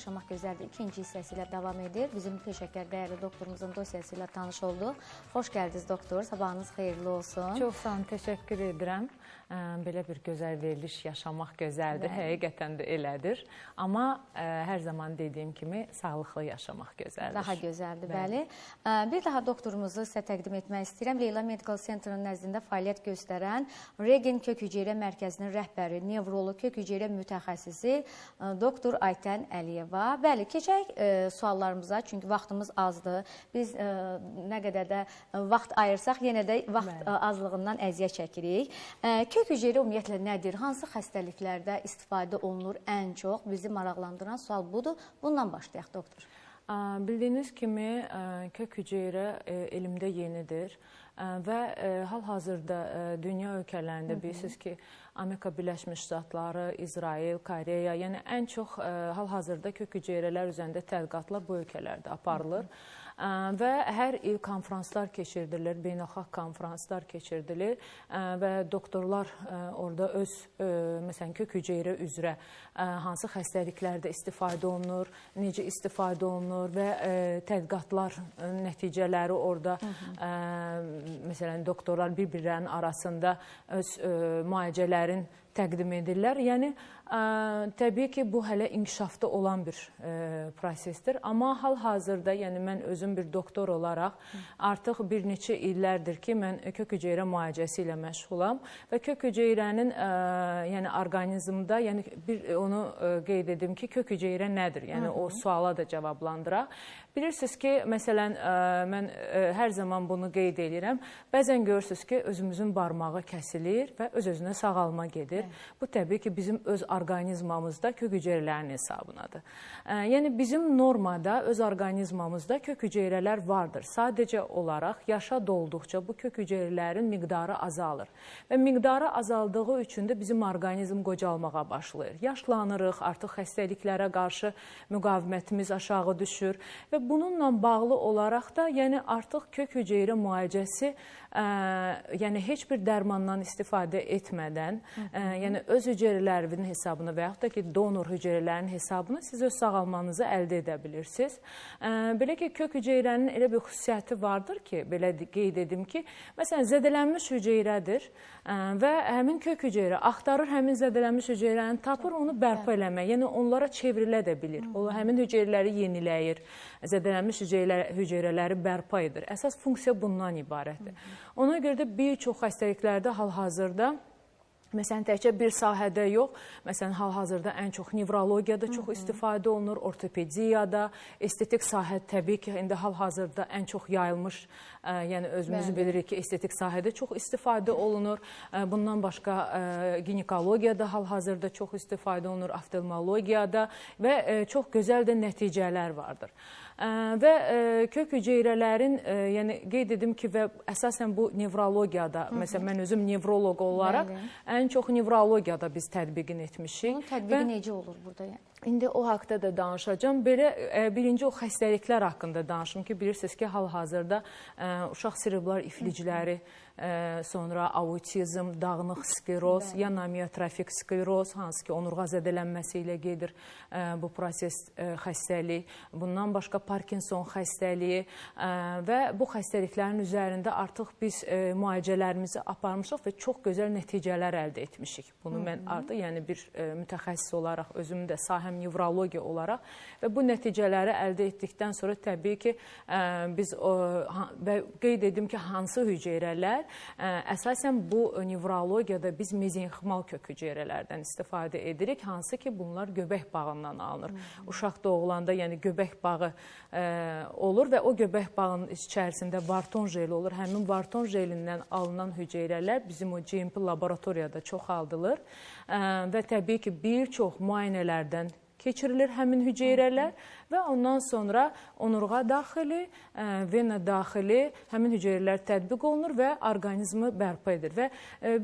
Yaşamaq Gözəldir ikinci hissəsi ilə davam edir. Bizim peşəkar dəyərli doktorumuzun dosyası ilə tanış olduq. Xoş gəldiniz doktor, sabahınız xeyirli olsun. Çox sağ olun, təşəkkür edirəm. Belə bir gözəl veriliş Yaşamaq Gözəldir, həqiqətən də elədir. Amma hər zaman dediyim kimi sağlıqlı yaşamaq gözəldir. Daha gözəldir, bəli. Bir daha doktorumuzu sizə təqdim etmək istəyirəm. Leyla Medical Center'ın nəzdində fəaliyyət göstərən Regen Kök Hüceyrə Mərkəzinin rəhbəri, nevroloq kök hüceyrə mütəxəssisi doktor Aytən Əliyeva. Bəli, keçək suallarımıza, çünki vaxtımız azdır. Biz nə qədər də vaxt ayırsaq, yenə də vaxt azlığından əziyyət çəkirik. Kök hüceyrə ümumiyyətlə nədir? Hansı xəstəliklərdə istifadə olunur ən çox? Bizi maraqlandıran sual budur. Bundan başlayaq, doktor. Bildiyiniz kimi, kök hüceyrə elmdə yenidir və hal-hazırda dünya ölkələrində bilirsiniz ki, Amerika Birləşmiş Ştatları, İsrail, Koreya, yəni ən çox hal-hazırda kök hüceyrələr üzərində tədqiqatlar bu ölkələrdə aparılır. Və hər il konfranslar keçirilir, beynəlxalq konfranslar keçirilir və doktorlar orada öz, məsələn, kök hüceyrə üzrə hansı xəstəliklərdə istifadə olunur, necə istifadə olunur və tədqiqatlar nəticələri orada, məsələn, doktorlar bir-birlərinin arasında öz müalicələrin təqdim edirlər. Yəni, təbii ki, bu hələ inkişafda olan bir prosesdir. Amma hal-hazırda, yəni mən özüm bir doktor olaraq artıq bir neçə illərdir ki, mən kök hüceyrə müalicəsi ilə məşğulam və kök hüceyrənin yəni orqanizmdə, yəni bir onu qeyd edim ki, kök hüceyrə nədir? Yəni o suala da cavablandıraq. Bilirsiniz ki, məsələn, mən hər zaman bunu qeyd edirəm. Bəzən görürsünüz ki, özümüzün barmağı kəsilir və öz-özünə sağalma gedir. Bu təbii ki, bizim öz orqanizmamızda kök hüceyrələrin hesabınadır. Yəni bizim normada öz orqanizmamızda kök hüceyrələr vardır. Sadəcə olaraq yaşa dolduqca bu kök hüceyrələrin miqdarı azalır. Və miqdarı azaldığı üçün də bizim orqanizm qocalmağa başlayır. Yaşlanırıq, artıq xəstəliklərə qarşı müqavimətimiz aşağı düşür və bununla bağlı olaraq da yəni artıq kök hüceyrə müalicəsi, yəni heç bir dərmandan istifadə etmədən, yəni öz hüceyrələrinin hesabına və yaxud da ki, donor hüceyrələrinin hesabına siz öz sağalmanızı əldə edə bilirsiniz. Belə ki, kök hüceyrənin elə bir xüsusiyyəti vardır ki, belə qeyd edim ki, məsələn, zədələnmiş hüceyrədir və həmin kök hüceyrə axtarır, həmin zədələnmiş hüceyrəni tapır, onu bərpa eləmək, yəni onlara çevrilə də bilir. O, həmin hüceyrələri yeniləyir, zədələnmiş hüceyrələri bərpa edir. Əsas funksiya bundan ibarətdir. Ona görə də bir çox xəstəliklərdə hal-hazırda, məsələn, təkcə bir sahədə yox, məsələn, hal-hazırda ən çox nevrologiyada çox istifadə olunur, ortopediyada, estetik sahə təbii ki, indi hal-hazırda ən çox yayılmış, yəni özümüzü bilirik ki, estetik sahədə çox istifadə olunur. Bundan başqa ginekologiyada hal-hazırda çox istifadə olunur, oftalmologiyada və çox gözəl də nəticələr vardır. Və kök hüceyrələrin, yəni qeyd edim ki, və əsasən bu nevrologiyada, məsələn, mən özüm nevroloq olaraq ən çox nevrologiyada biz tətbiqini etmişik. Bunun tətbiqi necə olur burada? Yəni? İndi o haqda da danışacağım. Belə birinci o xəstəliklər haqqında danışım ki, bilirsiniz ki, hal-hazırda uşaq serebral iflicləri, sonra autizm, dağınıq skleroz, yan amiotrofik skleroz, hansı ki, onurğa zədələnməsi ilə gedir bu proses xəstəlik. Bundan başqa Parkinson xəstəliyi və bu xəstəliklərin üzərində artıq biz müalicələrimizi aparmışıq və çox gözəl nəticələr əldə etmişik. Bunu mən artıq, yəni bir mütəxəssis olaraq, özüm də sahəm nevrologiya olaraq və bu nəticələri əldə etdikdən sonra təbii ki, biz qeyd edim ki, hansı hüceyrələr, əsasən bu nevrologiyada biz mezenximal kök hüceyrələrdən istifadə edirik, hansı ki, bunlar göbək bağından alınır. Uşaq doğulanda, yəni göbək bağı olur və o göbək bağının içərisində Varton jeli olur. Həmin Varton jelindən alınan hüceyrələr bizim o GMP laboratoriyada çoxaldılır və təbii ki, bir çox müayinələrdən keçirilir həmin hüceyrələr və ondan sonra onurğa daxili, vena daxili həmin hüceyrələr tətbiq olunur və orqanizmi bərpa edir. Və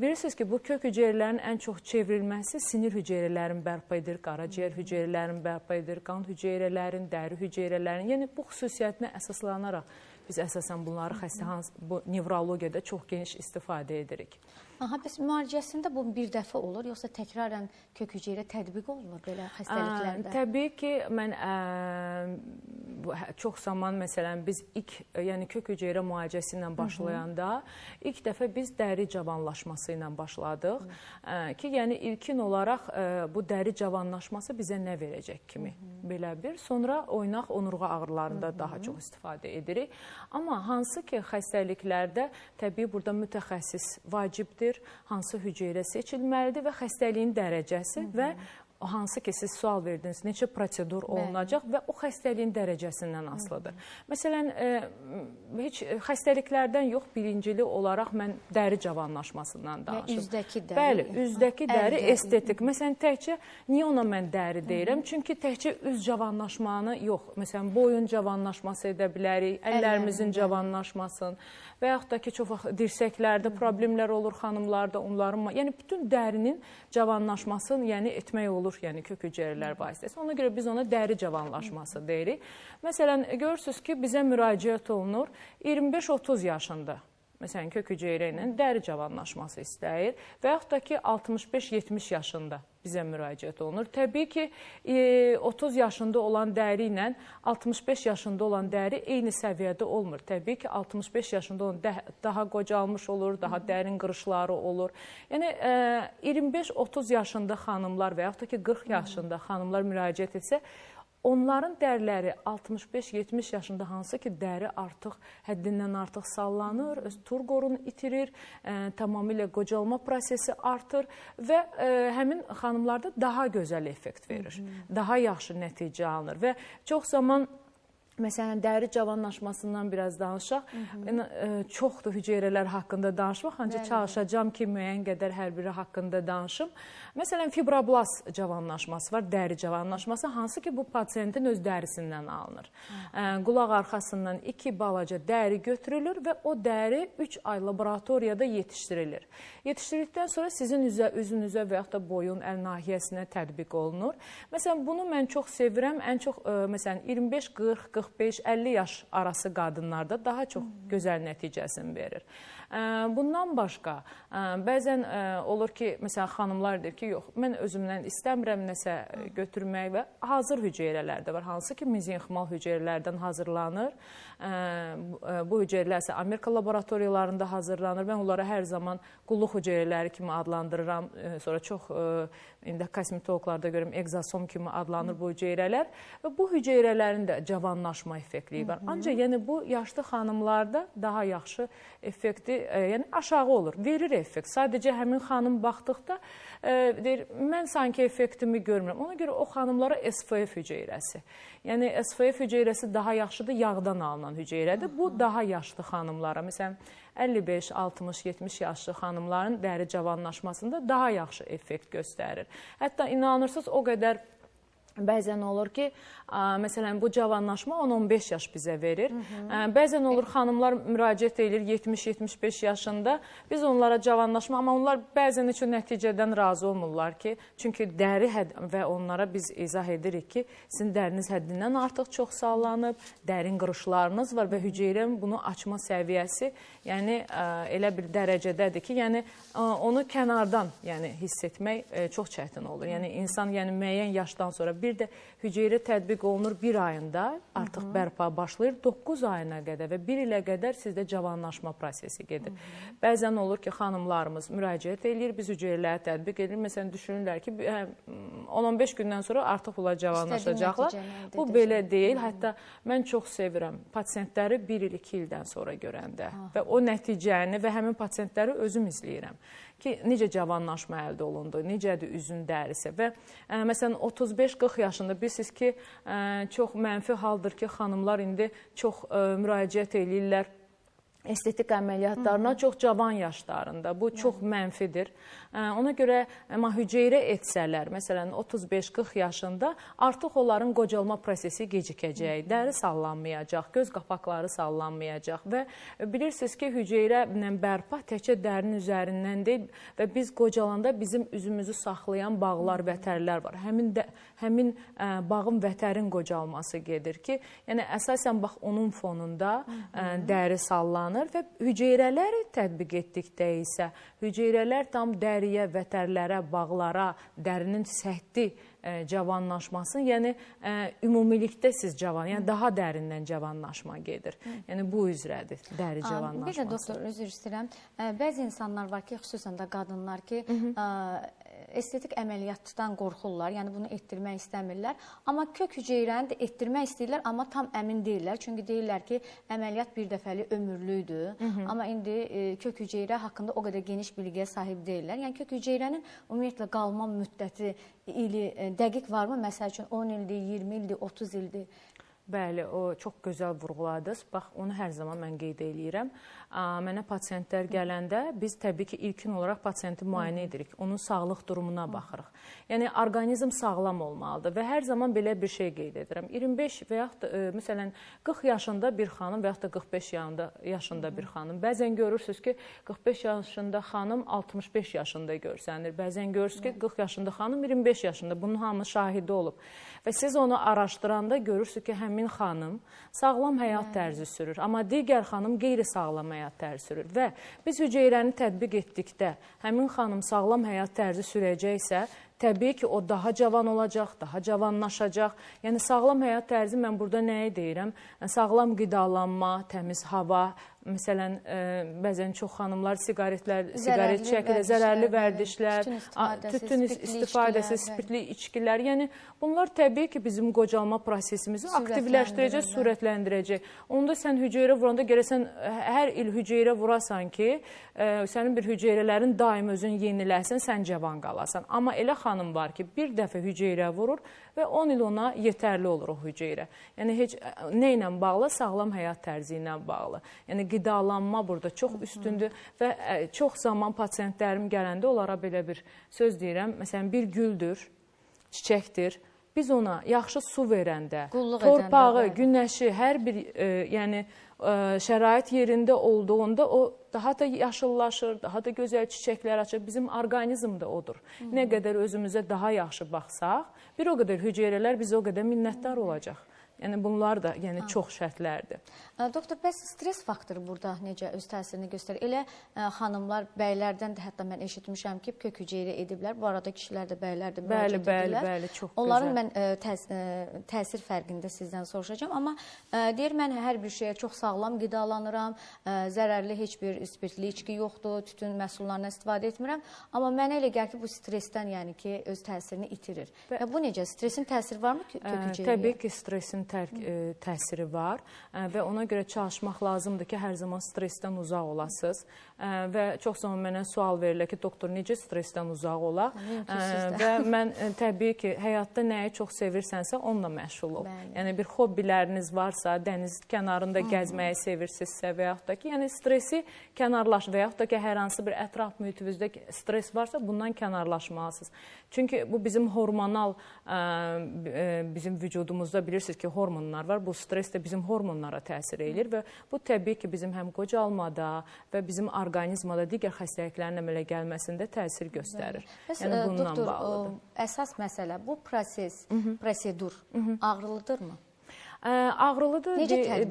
bilirsiniz ki, bu kök hüceyrələrin ən çox çevrilməsi sinir hüceyrələrin bərpa edir, qaraciyər hüceyrələrin bərpa edir, qan hüceyrələrin, dəri hüceyrələrin, yəni bu xüsusiyyətinə əsaslanaraq Biz əsasən bunları xəstəxana, bu nevrologiyada çox geniş istifadə edirik. Aha, bəs müalicəsində bu bir dəfə olur, yoxsa təkrarən kök hüceyrə tətbiq olunur belə xəstəliklərdə? Təbii ki, mən çox zaman məsələn biz ilk, yəni kök hüceyrə müalicəsi ilə başlayanda ilk dəfə biz dəri cavanlaşması ilə başladıq ki, yəni ilkin olaraq bu dəri cavanlaşması bizə nə verəcək kimi belə bir. Sonra oynaq onurğa ağrılarında daha çox istifadə edirik. Amma hansı ki xəstəliklərdə təbii burada mütəxəssis vacibdir, hansı hüceyrə seçilməlidir və xəstəliyin dərəcəsi və hansı ki siz sual verdiniz, neçə prosedur olunacaq və o xəstəliyin dərəcəsindən asılıdır. Məsələn, heç xəstəliklərdən yox, birincili olaraq mən dəri cavanlaşmasından danışım. Üzdəki dəri. Bəli, üzdəki dəri estetik. Məsələn, təkcə, niyə ona mən dəri deyirəm? Çünki təkcə üz cavanlaşmanı yox, məsələn, boyun cavanlaşması edə bilərik, əllərimizin cavanlaşmasını və yaxud da ki, çox vaxt dirsəklərdə problemlər olur xanımlarda, onların, yəni bütün dərinin cavanlaşmasını yəni etmək olur. Yəni kök hüceyrələr vasitəsilə. Ona görə biz ona dəri cavanlaşması deyirik. Məsələn, görürsünüz ki, bizə müraciət olunur 25-30 yaşında. Məsələn, kök hüceyrə ilə dəri cavanlaşması istəyir və yaxud da ki, 65-70 yaşında bizə müraciət olunur. Təbii ki, 30 yaşında olan dəri ilə 65 yaşında olan dəri eyni səviyyədə olmur. Təbii ki, 65 yaşında olan daha qocalmış olur, daha dərin qırışları olur. Yəni, 25-30 yaşında xanımlar və yaxud da ki, 40 yaşında xanımlar müraciət etsə, onların dəriləri 65-70 yaşında hansı ki dəri artıq həddindən artıq sallanır, öz turqorunu itirir, tamamilə qocalma prosesi artır və həmin xanımlarda daha gözəl effekt verir, daha yaxşı nəticə alınır və çox zaman məsələn, dəri cavanlaşmasından biraz danışaq. Çoxdur hüceyrələr haqqında danışmaq, ancaq çalışacağam ki, müəyyən qədər hər biri haqqında danışım. Məsələn, fibroblast cavanlaşması var, dəri cavanlaşması, hansı ki, bu pasiyentin öz dərisindən alınır. Qulaq arxasından 2 balaca dəri götürülür və o dəri 3 ay laboratoriyada yetişdirilir. Yetişdirildikdən sonra sizin üzünüzə və yaxud da boyun, əl nahiyəsinə tətbiq olunur. Məsələn, bunu mən çox sevirəm. Ən çox, məsələn, 25, 40, 45, 50 yaş arası qadınlarda daha çox gözəl nəticəsini verir. Bundan başqa, bəzən olur ki, məsələn, xanımlar deyir ki, yox, mən özümdən istəmirəm nəsə götürmək və hazır hüceyrələr də var, hansı ki, mezenximal hüceyrələrdən hazırlanır. Bu hüceyrələr isə Amerika laboratoriyalarında hazırlanır. Mən onları hər zaman qulluq hüceyrələri kimi adlandırıram. Sonra çox indi kosmetoloqlarda görürüm, egzosom kimi adlanır bu hüceyrələr. Və bu hüceyrələrin də cavanlaşma effektliyi var. Ancaq yəni bu yaşlı xanımlarda daha yaxşı effekti, yəni aşağı olur, verir effekt. Sadəcə həmin xanım baxdıqda deyir, mən sanki effektimi görmürəm. Ona görə o xanımlara SFF hüceyrəsi. Yəni SFF hüceyrəsi daha yaxşıdır, yağdan alınan hüceyrədir. Bu daha yaşlı xanımlara, məsələn, 55, 60, 70 yaşlı xanımların dəri cavanlaşmasında daha yaxşı effekt göstərir. Hətta inanırsınız, o qədər bəzən olur ki, məsələn, bu cavanlaşma 10-15 yaş bizə verir. Bəzən olur, xanımlar müraciət edir 70-75 yaşında. Biz onlara cavanlaşma, amma onlar bəzən heç o nəticədən razı olmurlar ki, çünki dəri və onlara biz izah edirik ki, sizin dəriniz həddindən artıq çox sallanıb, dərin qırışlarınız var və hüceyrənin bunu açma səviyyəsi, yəni elə bir dərəcədədir ki, yəni onu kənardan yəni hiss etmək çox çətin olur. Yəni insan yəni müəyyən yaşdan sonra bir də hüceyrə tətbiq olunur bir ayında, artıq bərpa başlayır 9 ayına qədər və 1 ilə qədər sizdə cavanlaşma prosesi gedir. Bəzən olur ki, xanımlarımız müraciət eləyir, biz hüceyrələri tətbiq edirik. Məsələn, düşünürlər ki, 10-15 gündən sonra artıq bunlar cavanlaşacaqlar. Bu belə deyil. Hətta mən çox sevirəm pasiyentləri 1 il, 2 ildən sonra görəndə və o nəticəni və həmin pasiyentləri özüm izləyirəm ki, necə cavanlaşma əldə olundu, necədir üzün dərisi və məsələn 35-40 yaşında bilirsiniz ki, çox mənfi haldır ki, xanımlar indi çox müraciət eləyirlər estetik əməliyyatlarına çox cavan yaşlarında. Bu çox mənfidir. Ona görə amma hüceyrə etsələr, məsələn 35-40 yaşında artıq onların qocalma prosesi gecikəcək, dəri sallanmayacaq, göz qapaqları sallanmayacaq və bilirsiniz ki, hüceyrə bərpa təkcə dərinin üzərindən deyil və biz qocalanda bizim üzümüzü saxlayan bağlar, vətərlər var. Həmin bağın vətərin qocalması gedir ki, yəni əsasən bax onun fonunda dəri sallanır və hüceyrələri tətbiq etdikdə isə hüceyrələr tam dəriyə, vətərlərə, bağlara, dərinin səthi cavanlaşması, yəni ümumilikdə siz cavan, yəni daha dərindən cavanlaşma gedir. Yəni bu üzrədir dəri cavanlaşması. Bir də doktor, üzr istəyirəm. Bəzi insanlar var ki, xüsusən də qadınlar ki, estetik əməliyyatdan qorxurlar, yəni bunu etdirmək istəmirlər. Amma kök hüceyrəni də etdirmək istəyirlər, amma tam əmin deyirlər. Çünki deyirlər ki, əməliyyat bir dəfəlik ömürlüdür. Amma indi kök hüceyrə haqqında o qədər geniş bilgiyə sahib deyirlər. Yəni kök hüceyrənin ümumiyyətlə qalma müddəti ili dəqiq varmı? Məsəl üçün 10 ildir, 20 ildir, 30 ildir. Bəli, o çox gözəl vurğuladınız. Bax, onu hər zaman mən qeyd eləyirəm. Mənə pasiyentlər gələndə biz təbii ki, ilkin olaraq pasiyenti müayinə edirik. Onun sağlıq durumuna baxırıq. Yəni, orqanizm sağlam olmalıdır və hər zaman belə bir şey qeyd edirəm. 25 və yaxud da, məsələn, 40 yaşında bir xanım və yaxud da 45 yaşında bir xanım. Bəzən görürsünüz ki, 45 yaşında xanım 65 yaşında görsənir. Bəzən görürsünüz ki, 40 yaşında xanım 25 yaşında. Bunun hamı şahidi olub. Və siz onu araşdıranda görürsünüz ki, həmin xanım sağlam həyat tərzi sürür, amma digər xanım qeyri-sağlam həyat tərzi sürür və biz hüceyrəni tətbiq etdikdə həmin xanım sağlam həyat tərzi sürəcəksə, təbii ki, o daha cavan olacaq, daha cavanlaşacaq. Yəni, sağlam həyat tərzi mən burada nəyi deyirəm? Sağlam qidalanma, təmiz hava, məsələn, bəzən çox xanımlar siqaret çəkilir, zərərli vərdişlər, tütün istifadəsi, spirtli içkilər. Yəni, bunlar təbii ki, bizim qocalma prosesimizi aktivləşdirəcək, sürətləndirəcək. Onda sən hüceyrə vuranda gərək sən hər il hüceyrə vurasan ki, sənin bir hüceyrələrin daim özün yeniləsin, sən cavan qalasan. Amma elə xanım var ki, bir dəfə hüceyrə vurur və 10 il ona yetərli olur o hüceyrə. Yəni, heç nə ilə bağlı? Sağlam həyat tərzi ilə bağlı. Yəni, qidalanma burada çox üstündür və çox zaman pasiyentlərim gələndə onlara belə bir söz deyirəm. Məsələn, bir güldür, çiçəkdir. Biz ona yaxşı su verəndə, torpağı, günəşi, hər bir şərait yerində olduğunda o daha da yaşıllaşır, daha da gözəl çiçəklər açır. Bizim orqanizm də odur. Nə qədər özümüzə daha yaxşı baxsaq, bir o qədər hüceyrələr bizə o qədər minnətdar olacaq. Yəni, bunlar da çox şərtlərdir. Doktor, bəs stres faktoru burada necə öz təsirini göstərir? Elə xanımlar, bəylərdən də hətta mən eşitmişəm ki, kök hüceyrə ediblər. Bu arada kişilər də, bəylər də müraciət edirlər. Bəli, bəli, çox gözəl. Onların mən təsir fərqini də sizdən soruşacağam. Amma deyir, mən hər bir şeyə çox sağlam qidalanıram, zərərli heç bir spirtli içki yoxdur, tütün məhsullarından istifadə etmirəm. Amma mənə elə gəlir ki, bu stresdən yəni ki, öz təsirini itirir. Bu necə? Stresin təsiri varmı kök hüceyrəyə? Təbii ki, stresin təsiri var və ona görə çalışmaq lazımdır ki, hər zaman stressdən uzaq olasınız. Və çox zaman mənə sual verilir ki, doktor, necə stressdən uzaq olaq? Və mən təbii ki, həyatda nəyi çox sevirsənsə, onunla məşğul ol. Yəni, bir hobbiləriniz varsa, dəniz kənarında gəzməyi sevirsinizsə və yaxud da ki, yəni stresi kənarlaş və yaxud da ki, hər hansı bir ətraf mühitinizdə stres varsa, bundan kənarlaşmalısınız. Çünki bu bizim hormonal, bizim vücudumuzda bilirsiniz ki, hormonlar var. Bu stres də bizim hormonlara təsir eləyir və bu təbii ki, bizim həm qocalmada və bizim orqanizmada digər xəstəliklərin əmələ gəlməsində təsir göstərir. Yəni, bununla doktor, bağlıdır. Əsas məsələ bu proses, prosedur ağrılıdırmı? Ağrılıdır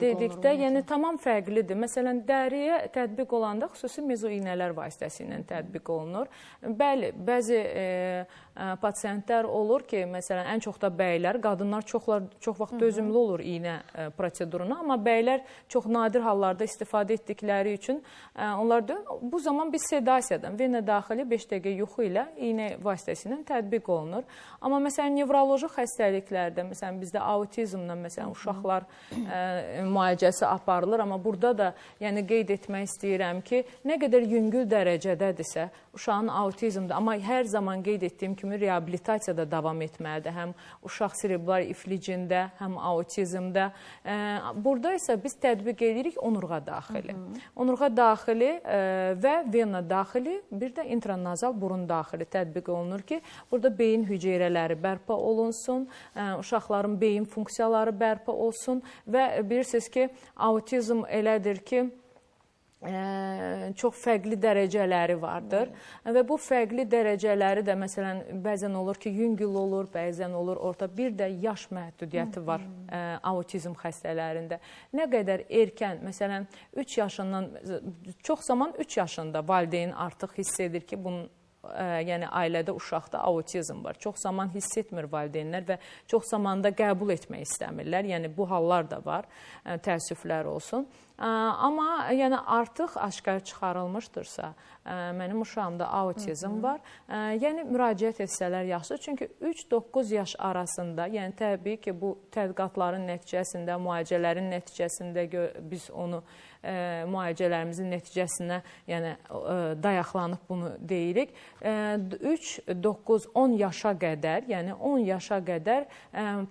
dedikdə, yəni tamam fərqlidir. Məsələn, dəriyə tətbiq olanda xüsusi mezoiynələr vasitəsilə tətbiq olunur. Bəli, bəzi pasiyentlər olur ki, məsələn, ən çox da bəylər, qadınlar çox vaxt dözümlü olur iynə proseduruna, amma bəylər çox nadir hallarda istifadə etdikləri üçün onlar bu zaman biz sedasiyadan, vena daxili 5 dəqiqə yuxu ilə iynə vasitəsilə tətbiq olunur. Amma məsələn, nevroloji xəstəliklərdə, məsələn, bizdə autizmlə, məsələn, uşaqlar müalicəsi aparılır, amma burada da yəni qeyd etmək istəyirəm ki, nə qədər yüngül dərəcədədirsə, uşağın autizmdir, amma hər zaman qeyd etdiyim kimi reabilitasiya da davam etməlidir. Həm uşaq serebral iflicində, həm autizmdə. Burada isə biz tətbiq edirik onurğa daxili. Onurğa daxili və vena daxili, bir də intranazal burun daxili tətbiq olunur ki, burada beyin hüceyrələri bərpa olunsun, uşaqların beyin funksiyaları bərpa olsun və bilirsiniz ki, autizm elədir ki, çox fərqli dərəcələri vardır. Və bu fərqli dərəcələri də məsələn bəzən olur ki, yüngül olur, bəzən olur orta. Bir də yaş məhdudiyyəti var autizm xəstələrində. Nə qədər erkən, məsələn 3 yaşından, çox zaman 3 yaşında valideyn artıq hiss edir ki, bunun yəni ailədə uşaqda autizm var. Çox zaman hiss etmir valideynlər və çox zaman da qəbul etmək istəmirlər. Yəni bu hallar da var, təəssüflər olsun. Amma yəni artıq aşkar çıxarılmışdırsa, mənim uşağımda autizm var, yəni müraciət etsələr yaxşıdır. Çünki 3-9 yaş arasında, yəni təbii ki, bu tədqiqatların nəticəsində, müalicələrin nəticəsində biz onu müalicələrimizin nəticəsinə yəni dayaqlanıb bunu deyirik. 3, 9, 10 yaşa qədər, yəni 10 yaşa qədər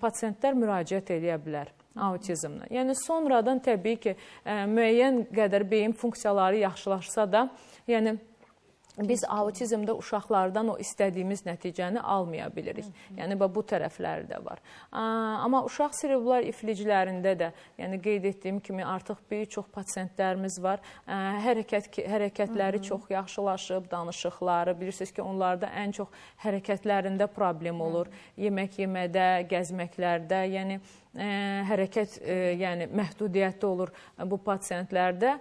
pasientlər müraciət edə bilər autizmlə. Yəni sonradan təbii ki, müəyyən qədər beyin funksiyaları yaxşılaşsa da, yəni biz autizmdə uşaqlardan o istədiyimiz nəticəni almaya bilirik. Yəni bu tərəfləri də var. Amma uşaq serebral ifliclərində də, yəni qeyd etdiyim kimi artıq bir çox pasientlərimiz var. Hərəkətləri çox yaxşılaşıb, danışıqları, bilirsiniz ki, onlarda ən çox hərəkətlərində problem olur. Yemək yemədə, gəzməklərdə, yəni hərəkət yəni məhdudiyyəti olur bu pasientlərdə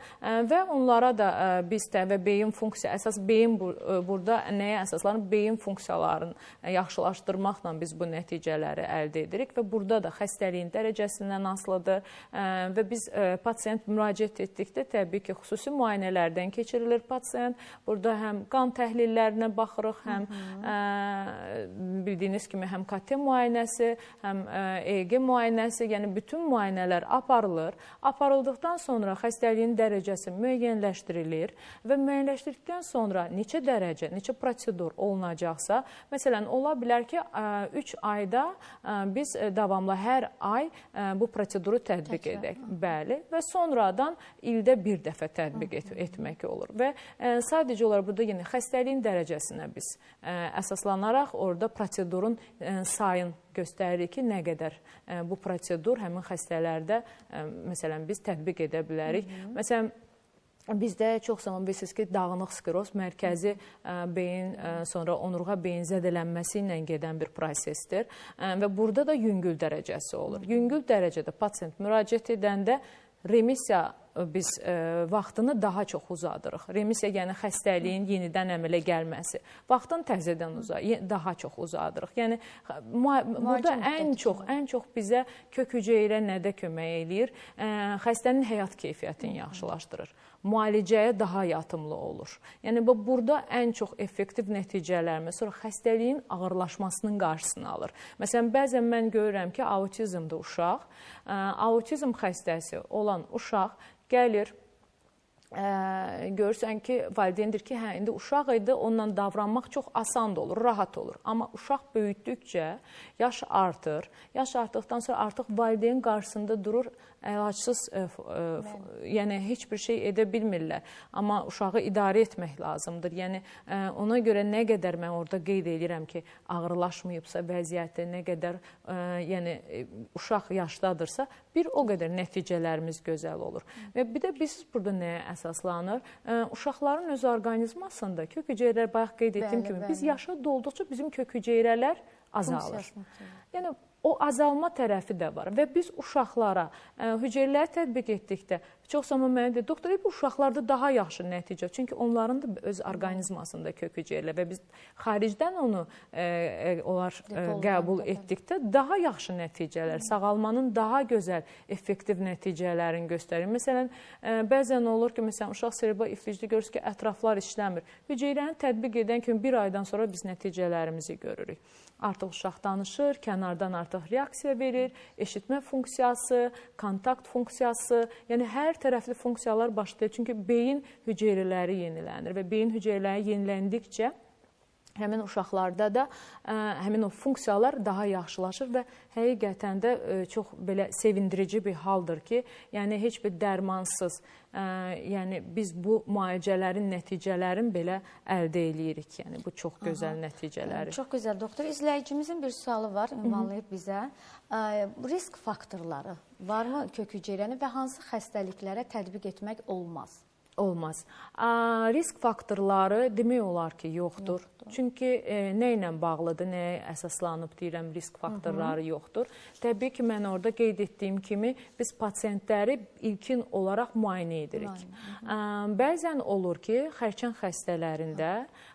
və onlara da biz də və beyin funksiya, əsas beyin burada nəyə əsaslanır? Beyin funksiyalarını yaxşılaşdırmaqla biz bu nəticələri əldə edirik və burada da xəstəliyin dərəcəsindən asılıdır və biz pasient müraciət etdikdə təbii ki, xüsusi müayinələrdən keçirilir pasient. Burada həm qan təhlillərinə baxırıq, həm bildiyiniz kimi həm KT müayinəsi, həm EEG müayinəsi, yəni bütün müayinələr aparılır. Aparıldıqdan sonra xəstəliyin dərəcəsi müəyyənləşdirilir və müəyyənləşdirdikdən sonra neçə dərəcə, neçə prosedur olunacaqsa, məsələn, ola bilər ki, 3 ayda biz davamlı hər ay bu proseduru tətbiq edək. Bəli, və sonradan ildə bir dəfə tətbiq etmək olur. Və sadəcə olaraq burada yenə xəstəliyin dərəcəsinə biz əsaslanaraq orada prosedurun sayın göstəririk ki, nə qədər bu prosedur həmin xəstələrdə, məsələn, biz tətbiq edə bilərik. Məsələn, bizdə çox zaman bilirsiniz ki, dağınıq skleroz mərkəzi beyin, sonra onurğa beyin zədələnməsi ilə gedən bir prosesdir və burada da yüngül dərəcəsi olur. Yüngül dərəcədə pasient müraciət edəndə remissiya biz vaxtını daha çox uzadırıq. Remissiya, yəni xəstəliyin yenidən əmələ gəlməsi. Vaxtını təzədən daha çox uzadırıq. Yəni burada ən çox bizə kök hüceyrə nədə kömək eləyir? Xəstənin həyat keyfiyyətini yaxşılaşdırır. Müalicəyə daha yatımlı olur. Yəni burada ən çox effektiv nəticələrimiz sonra xəstəliyin ağırlaşmasının qarşısını alır. Məsələn, bəzən mən görürəm ki, autizmdə uşaq, autizm xəstəsi olan uşaq gəlir, görürsən ki, valideyndir ki, hə, indi uşaq idi, onunla davranmaq çox asan da olur, rahat olur. Amma uşaq böyütdükcə yaş artır. Yaş artdıqdan sonra artıq valideyn qarşısında durur, əlacısız, yəni heç bir şey edə bilmirlər. Amma uşağı idarə etmək lazımdır. Yəni ona görə nə qədər mən orada qeyd edirəm ki, ağırlaşmayıbsa vəziyyəti, nə qədər yəni uşaq yaşdadırsa, bir o qədər nəticələrimiz gözəl olur. Və bir də biz burada nəyə əsaslanır? Uşaqların öz orqanizmasında kök hüceyrələr, bayaq qeyd etdiyim kimi, biz yaşa dolduqca bizim kök hüceyrələr azalır. Yəni o azalma tərəfi də var və biz uşaqlara hüceyrələri tətbiq etdikdə çox zaman mənə deyir, doktor, bu uşaqlarda daha yaxşı nəticə, çünki onların da öz orqanizmasında kök hüceyrələr və biz xaricdən onu onlar qəbul etdikdə daha yaxşı nəticələr, sağalmanın daha gözəl, effektiv nəticələrini göstərir. Məsələn, bəzən olur ki, məsələn, uşaq serebral iflicdə görürsünüz ki, ətraflar işləmir. Hüceyrəni tətbiq edən kimi bir aydan sonra biz nəticələrimizi görürük. Artıq uşaq danışır, kənardan artıq artıq reaksiya verir, eşitmə funksiyası, kontakt funksiyası, yəni hər tərəfli funksiyalar başlayır. Çünki beyin hüceyrələri yenilənir və beyin hüceyrələri yeniləndikcə həmin uşaqlarda da həmin o funksiyalar daha yaxşılaşır və həqiqətən də çox belə sevindirici bir haldır ki, yəni heç bir dərmansız, yəni biz bu müalicələrin nəticələrini belə əldə eləyirik. Yəni bu çox gözəl nəticələri. Çox gözəl doktor. İzləyicimizin bir sualı var, ünvanlayıb bizə. Risk faktorları varmı kök hüceyrəni və hansı xəstəliklərə tətbiq etmək olmaz? Olmaz. Risk faktorları demək olar ki, yoxdur. Çünki nə ilə bağlıdır, nəyə əsaslanıb deyirəm, risk faktorları yoxdur. Təbii ki, mən orada qeyd etdiyim kimi biz pasientləri ilkin olaraq müayinə edirik. Bəzən olur ki, xərçəng xəstələrində,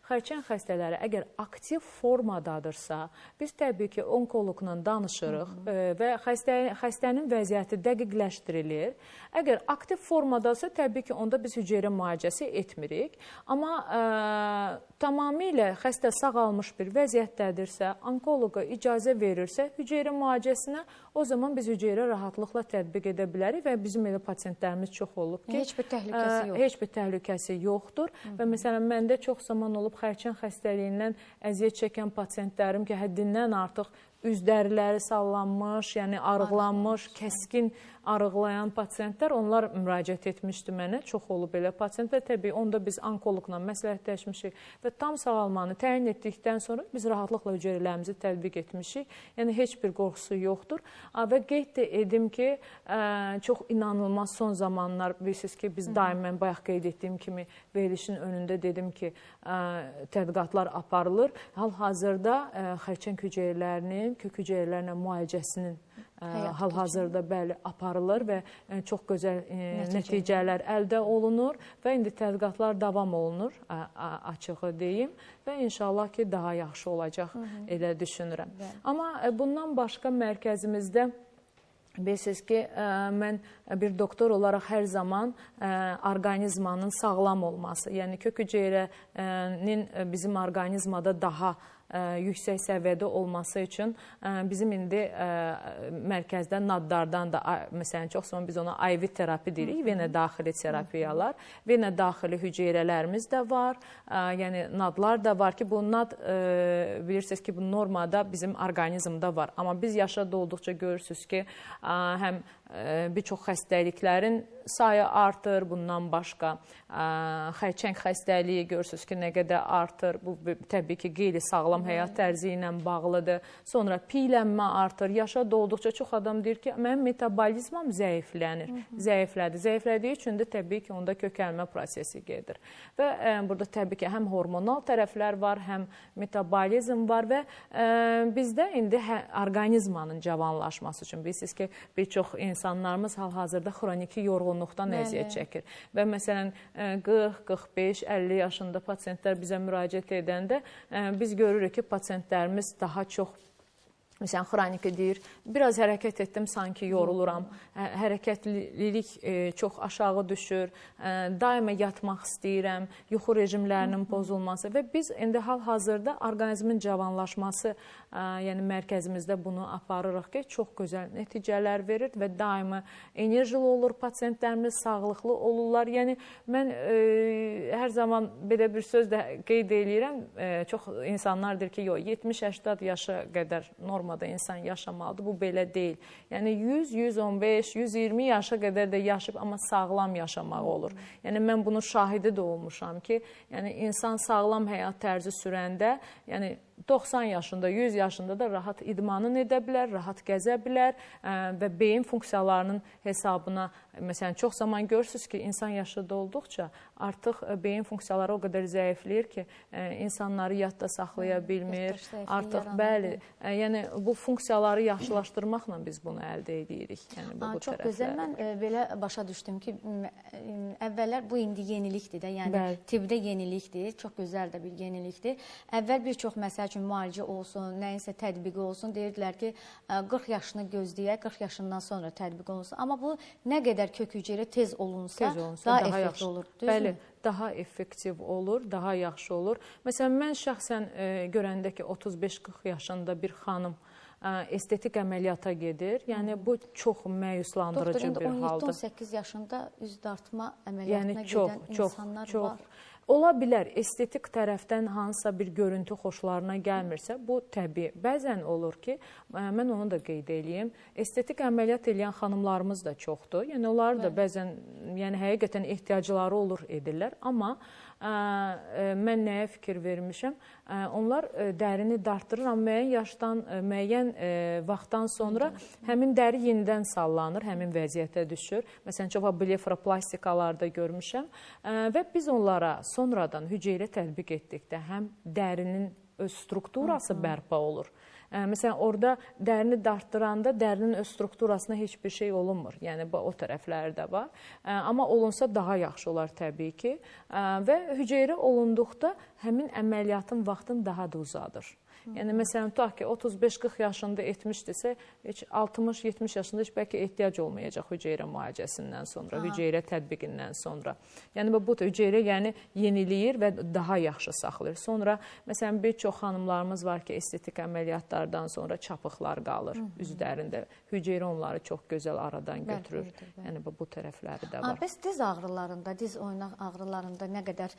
xərçəng xəstələri əgər aktiv formadadırsa, biz təbii ki, onkoloqla danışırıq və xəstənin vəziyyəti dəqiqləşdirilir. Əgər aktiv formadadırsa, təbii ki, onda biz hüceyrə müalicəsi etmirik. Amma tamamilə xəstə sağalmış bir vəziyyətdədirsə, onkoloqa icazə verirsə hüceyrə müalicəsinə, o zaman biz hüceyrə rahatlıqla tətbiq edə bilərik və bizim elə pasientlərimiz çox olub ki, heç bir təhlükəsi yoxdur. Heç bir təhlükəsi yoxdur. Və məsələn, məndə çox zaman olub xərçəng xəstəliyindən əziyyət çəkən pasientlərim ki, həddindən artıq üz dəriləri sallanmış, yəni arıqlanmış, kəskin arıqlayan pasientlər, onlar müraciət etmişdi mənə. Çox olub elə pasientlər. Təbii, onda biz onkoloqla məsləhətləşmişik və tam sağalmanı təyin etdikdən sonra biz rahatlıqla hüceyrələrimizi tətbiq etmişik. Yəni, heç bir qorxusu yoxdur. Və qeyd də edim ki, çox inanılmaz son zamanlar, bilirsiniz ki, biz daim, mən bayaq qeyd etdiyim kimi verilişin önündə dedim ki, tədqiqatlar aparılır. Hal-hazırda xərçəng hüceyrələrinin, kök hüceyrələrlə müalicəsinin hal-hazırda bəli aparılır və çox gözəl nəticələr əldə olunur və indi tədqiqatlar davam olunur, açığı deyim, və inşallah ki, daha yaxşı olacaq elə düşünürəm. Amma bundan başqa mərkəzimizdə bilirsiniz ki, mən bir doktor olaraq hər zaman orqanizmanın sağlam olması, yəni kök hüceyrənin bizim orqanizmada daha yüksək səviyyədə olması üçün bizim indi mərkəzdə naddardan da, məsələn, çox zaman biz ona IV terapi deyirik, vena daxili terapiyalar, vena daxili hüceyrələrimiz də var, yəni nadlar da var ki, bu nad, bilirsiniz ki, bu normada bizim orqanizmdə var. Amma biz yaşa dolduqca görürsünüz ki, həm bir çox xəstəliklərin sayı artır, bundan başqa xərçəng xəstəliyi görürsünüz ki, nə qədər artır, bu təbii ki, qeyri-sağlam həyat tərzi ilə bağlıdır. Sonra piylənmə artır, yaşa dolduqca çox adam deyir ki, mənim metabolizmam zəiflənir, zəiflədi. Zəiflədiyi üçün də təbii ki, onda kökəlmə prosesi gedir. Və burada təbii ki, həm hormonal tərəflər var, həm metabolizm var və bizdə indi orqanizmanın cavanlaşması üçün bilirsiniz ki, bir çox insanlarımız hal-hazırda xroniki yorğunluqdan əziyyət çəkir. Və məsələn, 40, 45, 50 yaşında pasientlər bizə müraciət edəndə biz görürük ki, pasientlərimiz daha çox, məsələn, xroniki deyir, biraz hərəkət etdim, sanki yoruluram, hərəkətlilik çox aşağı düşür, daima yatmaq istəyirəm, yuxu rejimlərinin pozulması və biz indi hal-hazırda orqanizmin cavanlaşması, yəni mərkəzimizdə bunu aparırıq ki, çox gözəl nəticələr verir və daima enerjili olur pasientlərimiz, sağlıqlı olurlar. Yəni, mən hər zaman belə bir söz də qeyd eləyirəm, çox insanlar deyir ki, yox, 70-80 yaşa qədər normal insan yaşamalıdır. Bu belə deyil. Yəni 100, 115, 120 yaşa qədər də yaşayıb, amma sağlam yaşamaq olur. Yəni mən bunun şahidi də olmuşam ki, yəni insan sağlam həyat tərzi sürəndə, yəni 90 yaşında, 100 yaşında da rahat idmanını edə bilər, rahat gəzə bilər və beyin funksiyalarının hesabına, məsələn, çox zaman görürsünüz ki, insan yaşı dolduqca artıq beyin funksiyaları o qədər zəifləyir ki, insanları yadda saxlaya bilmir. Artıq, bəli, yəni bu funksiyaları yaxşılaşdırmaqla biz bunu əldə edirik. Yəni, bu çox gözəl. Mən belə başa düşdüm ki, əvvəllər bu indi yenilikdir də, yəni tibbdə yenilikdir, çox gözəl də bir yenilikdir. Əvvəl bir çox məsəl üçün müalicə olsun, nəyinsə tətbiqi olsun, deyirdilər ki, 40 yaşını gözləyək, 40 yaşından sonra tətbiq olunsun. Amma bu nə qədər kök hüceyrə tez olunsa, daha effektiv olur. Bəli, daha effektiv olur, daha yaxşı olur. Məsələn, mən şəxsən görəndə ki, 35-40 yaşında bir xanım estetik əməliyyata gedir. Yəni bu çox məyuslandırıcı bir haldır. Doktor, indi 17-18 yaşında üz dartma əməliyyatına gedən insanlar var. Ola bilər, estetik tərəfdən hansısa bir görüntü xoşlarına gəlmirsə, bu təbii. Bəzən olur ki, mən onu da qeyd eləyim, estetik əməliyyat eləyən xanımlarımız da çoxdur. Yəni, onlar da bəzən həqiqətən ehtiyacları olur edirlər. Amma mən nəyə fikir vermişəm? Onlar dərini dartdırır, amma müəyyən yaşdan, müəyyən vaxtdan sonra həmin dəri yenidən sallanır, həmin vəziyyətə düşür. Məsələn, çox blefaroplastikalarda görmüşəm və biz onlara sonradan hüceyrə tətbiq etdikdə həm dərinin öz strukturası bərpa olur. Məsələn, orada dərini dartdıranda dərinin öz strukturasına heç bir şey olunmur. Yəni, o tərəfləri də var. Amma olunsa daha yaxşı olar təbii ki. Və hüceyrə olunduqda həmin əməliyyatın vaxtını daha da uzadır. Yəni, məsələn, tutaq ki, 35-40 yaşında etmişdirsə, heç 60-70 yaşında heç bəlkə ehtiyac olmayacaq hüceyrə müalicəsindən sonra, hüceyrə tətbiqindən sonra. Yəni, bu hüceyrə yeniləyir və daha yaxşı saxlayır. Sonra, məsələn, bir çox xanımlarımız var ki, estetik əməliyyatlardan sonra çapıqlar qalır üzlərində. Hüceyrə onları çox gözəl aradan götürür. Yəni, bu tərəfləri də var. Bəs diz ağrılarında, diz oynaq ağrılarında nə qədər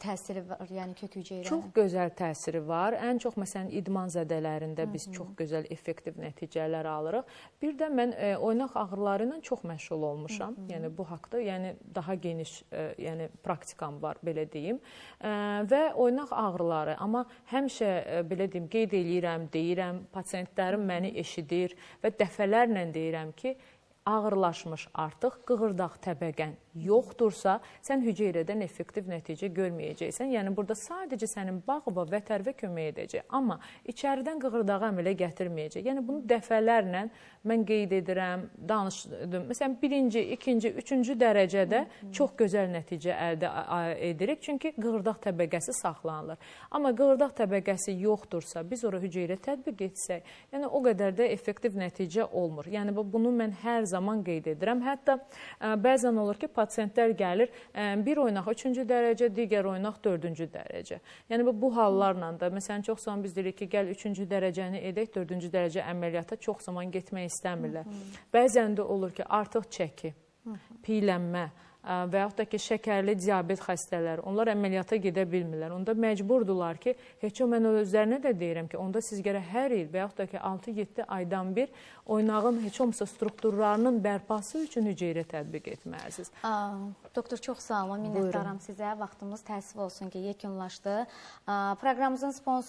təsiri var, yəni kök hüceyrənin? Çox gözəl təsiri var. Ən çox, məsələn, idman zədələrində biz çox gözəl effektiv nəticələr alırıq. Bir də mən oynaq ağrıları ilə çox məşğul olmuşam. Yəni bu haqda, yəni daha geniş, yəni praktikam var, belə deyim. Və oynaq ağrıları, amma həmişə belə deyim, qeyd eləyirəm, deyirəm, pasientlərim məni eşidir və dəfələrlə deyirəm ki, ağırlaşmış artıq qığırdaq təbəqən yoxdursa, sən hüceyrədən effektiv nəticə görməyəcəksən. Yəni, burada sadəcə sənin bağva və tərvə kömək edəcək, amma içəridən qığırdağı əmələ gətirməyəcək. Yəni, bunu dəfələrlə mən qeyd edirəm, danışdım. Məsələn, birinci, ikinci, üçüncü dərəcədə çox gözəl nəticə əldə edirik, çünki qığırdaq təbəqəsi saxlanılır. Amma qığırdaq təbəqəsi yoxdursa, biz ora hüceyrə tətbiq etsək, yəni o qədər də effektiv nəticə olmur. Yəni, bunu mən hər zaman qeyd edirəm. Hətta bəzən olur ki, pasientlər gəlir, bir oynaq 3-cü dərəcə, digər oynaq 4-cü dərəcə. Yəni, bu hallarla da, məsələn, çox zaman biz deyirik ki, gəl 3-cü dərəcəni edək, 4-cü dərəcə əməliyyata çox zaman getmək istəmirlər. Bəzən də olur ki, artıq çəki, piylənmə və yaxud da ki, şəkərli diabet xəstələri, onlar əməliyyata gedə bilmirlər. Onda məcburdurlar ki, heç o mən özlərinə də deyirəm ki, onda siz gərək hər il və yaxud da ki, 6-7 aydan bir oynağın heç olmasa strukturlarının bərpası üçün hüceyrə tətbiq etməlisiniz. Doktor, çox sağ olun, minnətdaram sizə. Vaxtımız təəssüf olsun ki, yekunlaşdı. Proqramımızın sponsoru